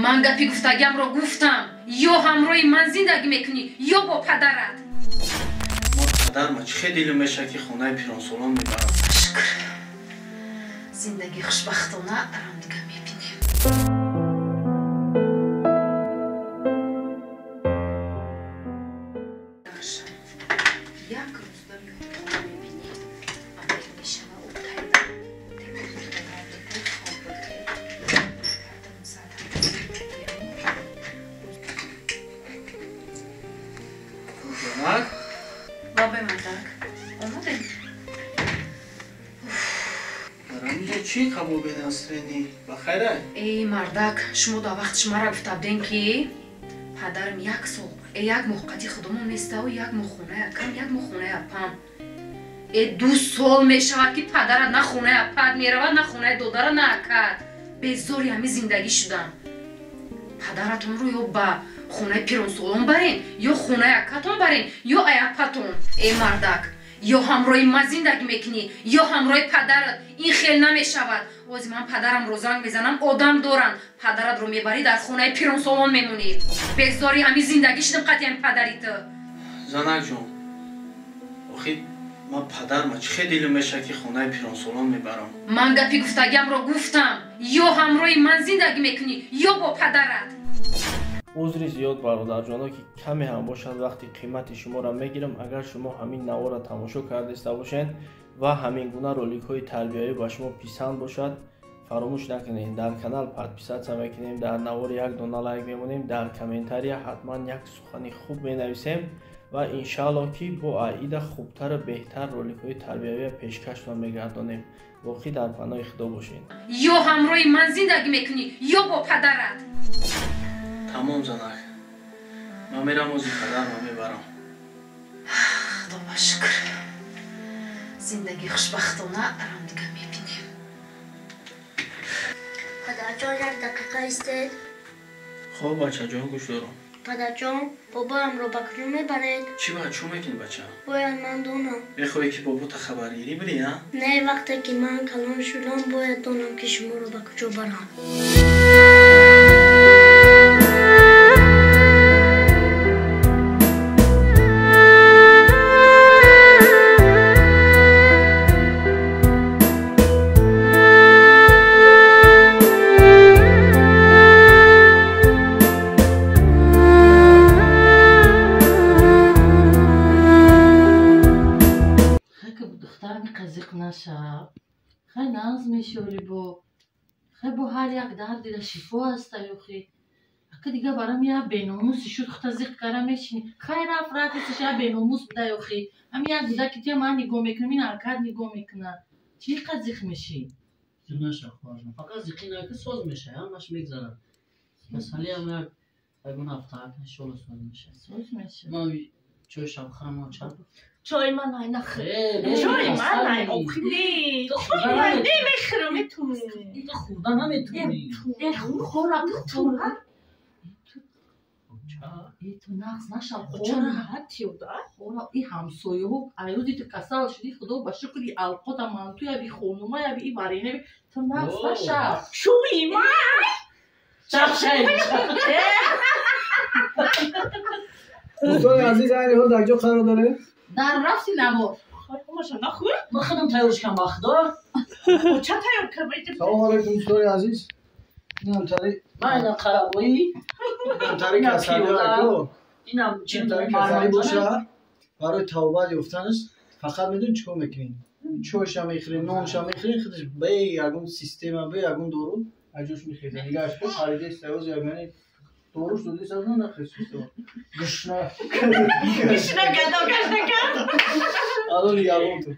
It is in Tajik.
Ман гапи гуфтагиамро гуфтам. Ё ҳамроҳи ман зиндагӣ мекунӣ, ё бо падарат. Ма падар ма чӣ дилу меша ки хонаи пиронсолон мебарам. Шукр. Зиндагӣ хушбахтона рамдига мебинем. Як рӯз ба меҳмонхона мебинӣ, амир мешава Занак? Бабай мардак, омадем? Барамиҷа чӣ қабул бенасринӣ? Ба хайрай? Эй мардак, шумо дар вақти шумара гуфта будем ки падарам як сол, як моҳ қати худомон меставу як моҳ хонаи акам, як моҳ хонаи апам. 2 сол мешавад ки падарат на хонаи апат меравад, на хонаи додара, на акат. Безори ҳамин зиндагӣ шудам. Падаратонро ё ба хонаи пиронсолон барен, ё хонаи акатон барен, ё ай апатон. Эй мардак, ё ҳамроҳи ман зиндагӣ мекунӣ, ё ҳамроҳи падарат. Ин хел намешавад. Ози ман падарамро занг мезанам, одам доранд. Падаратро мебарӣ, дар хонаи пиронсолон мемонӣ. Безори ҳамин зиндагӣ шудам қатъи ҳамин падари ту. Занакҷон, охи ман падарма чӣ хел дилу меша ки хонаи пиронсолон мебарам? Ман гапи гуфтагиамро гуфтам. Ё ҳамроҳи ман зиндагӣ мекунӣ, ё бо падарат. Узри зиёд бародарҷоно ки каме ҳам бошад вақти қимати шуморо мегирам. Агар шумо ҳамин наворро тамошо кардаиста бошед ва ҳамин гуна роликҳои тарбиявӣ ба шумо писанд бошад, фаромӯш накунед, дар канал подписатсия мекунем, дар навор як дона лайк мемонем, дар комментария ҳатман як сухани хуб менависем ва иншааллоҳ ки бо аида хубтару беҳтар роликҳои тарбиявия пешкаштон мегардонем. Боқӣ дар паноҳи Худо бошед. Ё ҳамроҳи ман зиндагӣ мекунӣ, ё бо падарат. Тамом занак, ман мерам ози падарма мебарам. Худо ба шукр, зиндагӣ хушбахтона рамдига мебинем. Падарҷон, як дақиқа истед. Хоб бачаҷон, гӯш дорам. Падарҷон, бобоямро ба куҷо мебаред? Чӣ ба чӯ мекунӣ бача? Бояд ман донам. Мехоҳӣ ки бобота хабаргирӣ бирӣ, а? Не, вақте ки ман калон шудам, бояд донам ки шуморо ба куҷо барам. Хай нағз мешавӣ бо. Хай бо ҳар як дарди шифо аста ёхи. Ака дига барам я беномуси шуд хута зиқ кара мешини. Хай рафт рафтиш я беномус буда ёхи. Ҳам як буда ки тия ман нигоҳ мекунам, ин ҳаракат нигоҳ мекунад. Чӣ қад зиқ мешӣ? Зиқ наша хоҳарҷон. Фақат зиқи наки соз меша, ҳамаш мегзарад. Масалиам як ягон ҳафта иншоалло соз меша. Соз меша. Ман чой шаб хӯрам, чап. Чой ман ай нахӯр. Чой ман ай охи. Чой ман намехӯрам, метунӣ. Ту хӯрда наметунӣ. Хӯра хӯра. Ту нағз нашав, хӯра. Хӯра, и ҳамсояҳо айрӯзи ту касал шудӣ, худо ба шукри алқота мантуяби, хонумаяби, и варенаби. Ту нағз нашав. Чой ман? Чап шай. Дӯстони азиз, айни ҳол дар ҷо қарор дорем? Дар рафти навор. Нахӯр? Ман худам тайёрш кам ба худо. Ча тайёр кардӣ? Салом алейкум дӯстони азиз. Инам тари ман инам қарабоӣ. Инам тари касалӣ аку. Инам чим тари касалӣ боша. Барои тавбат ёфтанаш фақат медонӣ чӣ кор мекунӣ? Чойша мехӯрӣ, нонша мехӯрӣ, худаш бе ягон система, бе ягон дору аҷош мехеза. Нигаҳш кун, харидаи саёз ягони доруш доди сазна нахез система. Гушна. Гушна гадо гашта кард. Алон ягон ту.